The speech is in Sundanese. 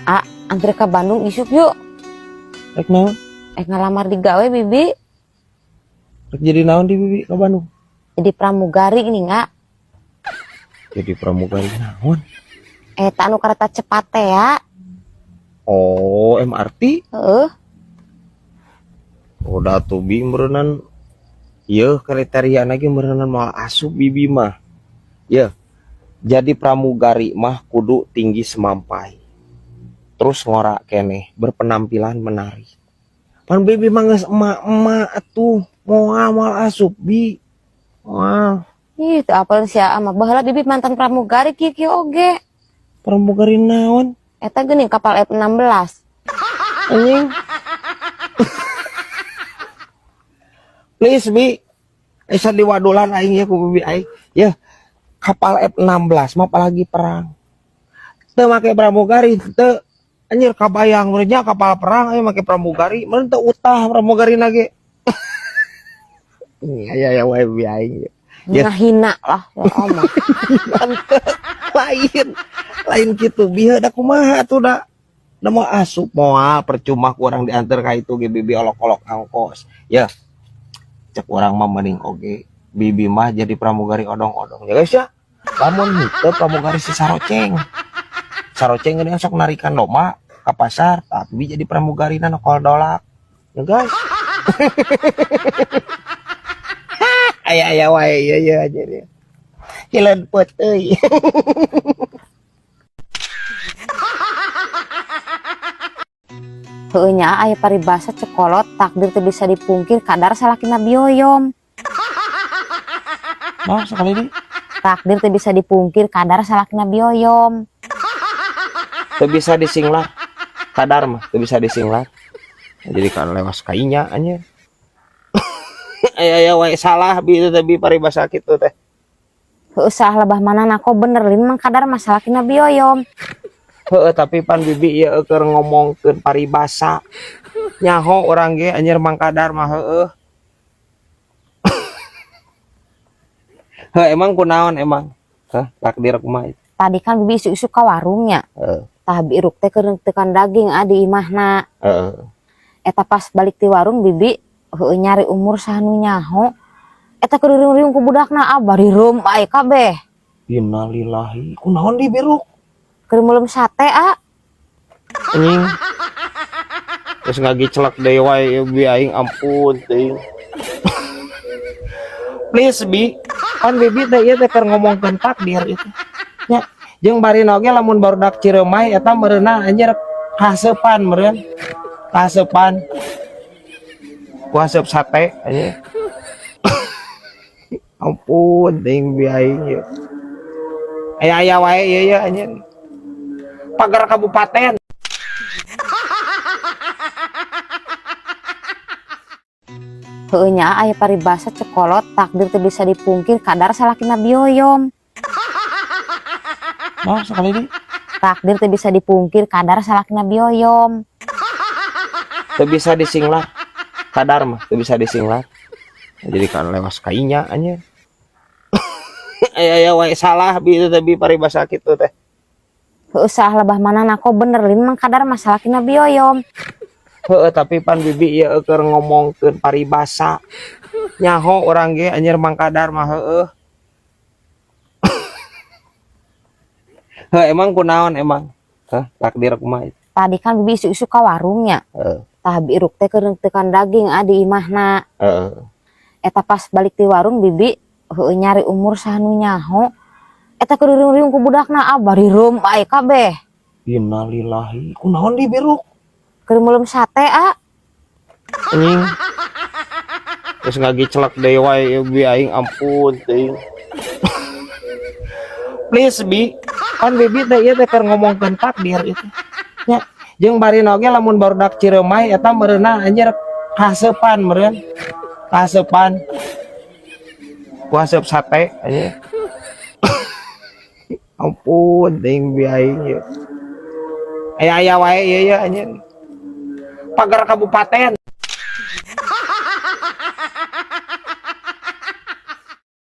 Ah, anter ke Bandung isuk yuk. Rek naon? Ngalamar digawe, Bibi. Rek jadi naon di Bibi ke Bandung? Jadi pramugari ini nggak? Jadi pramugari naon? Tak anu kereta cepat teh ya. Oh, MRT? Heeh. Udah tuh Bi meureunan ieu kriteria lagi meureunan moal asup Bibi mah. Ya. Jadi pramugari mah kudu tinggi semampai. Terus ngorak keneh, berpenampilan menarik. Pan Bibi mah geus emak-emak atuh, moal moal asup Bi. Moal. Ih, teu apal sia mah. Baheula Bibi mantan pramugari kieu kieu oge. Pramugari naon? Eta geuning kapal F16. Anjing. Please Bi. Esa diwadulan aing ya ku Bibi aing. Ya, kapal F16 mah apalagi perang. Teu make pramugari teu. Anjir kabayang meureun nya kapal perang aya make pramugari, meureun teu utah pramugari na ge. Aya ya wae Bi aing. Ya. Ngahina lah ya Allah. Lain. Lain kitu Bi da kumaha atuh da. Da moal asup moal percuma ku urang diantar ka itu ge Bibi olok-olok angkos. Ya. Cek urang mah mending oge Bibi mah jadi pramugari odong-odong ya guys ya. Lamun henteu pramugari si Saroceng. Saroceng geuning sok narikan loma ka pasar, tapi jadi pramugari na nokol dolak. Ya guys. Aya-aya wae ieu ieu aja dia. Hileun peuteuy. Heueuh nya aya paribasa cekolot takdir teu bisa dipungkir kadar salakina bioyom. Nah, sekali ini. Takdir teu bisa dipungkir kadar salakina bioyom. Teu bisa disinglar. Kadar mah teu bisa disinglar. Jadi kan lewas kainya anjir. Aya-aya wae salah bi itu teh bi paribasa kitu teh. Heueuh salah lebah mana nako bener lin mang kadar mah salakina bioyom. Heeh, tapi pan Bibi ieu keur ngomongkeun paribasa. Nyaho urang ge anjir mang kadar mah heueuh. Heuh emang kunaon emang? Hah, takdir kumaha? Tadi kan Bibi isuk-isuk ka warungnya. Heeh. Tah biruk teh keur tekan daging adi imahna. Heeh. Eta pas balik ti warung Bibi heueuh nyari umur saha nu nyaho. Eta keur riung-riung ku budakna ah bari reum bae kabeh. Innalillahi. Kunaon di biruk? Keur meuleum sate ah. Anjing. Terus ngagicelak deui wae Bi aing ampun teuing. Please Bi, pan Bibi teh ieu teh keur ngomongkeun takdir itu. Nya, jeung barina oge lamun barudak Ciremai eta meureunna anjir kaseupan meureun. Kaseupan. Ku aseup sate anjir. Ampun teuing Bi aing ieu. Aya-aya wae ieu ieu anjir. Pagar kabupaten. Heueuh nya aya paribasa cekolot takdir teu bisa dipungkir kadar salakina bioyom. Nah, sekali ini. Takdir teu bisa dipungkir kadar salakina bioyom. Teu bisa disinglar. Kadar mah teu bisa disinglar. Jadi kan lewas kainya anjir. Aya-aya wae salah bi itu teh bi paribasa kitu teh. Heueuh salah lebah mana nako bener lin mang kadar mah salakina bioyom. Heeh, tapi pan Bibi ieu keur ngomongkeun paribasa. Nyaho urang ge anjir mang kadar mah heueuh. Heuh emang kunaon emang? Hah, takdir kumaha? Tadi kan Bibi isuk-isuk ka warungnya. Heeh. Tah biruk teh keur tekan daging adi imahna. Heeh. Eta pas balik ti warung Bibi heueuh nyari umur saha nu nyaho. Eta keur riung-riung ku budakna ah bari reum bae kabeh. Innalillahi. Kunaon di biruk? Keur meuleum sate ah. Anjing. Terus ngagicelak deui wae Bi aing ampun teuing. Please Bi, pan Bibi teh ieu teh keur ngomongkeun takdir itu. Nya, jeung barina oge lamun barudak Ciremai eta meureunna anjir kaseupan meureun. Kaseupan. Ku aseup sate anjir. Ampun teuing Bi aing ieu. Aya-aya wae ieu ieu anjir. Pagar kabupaten.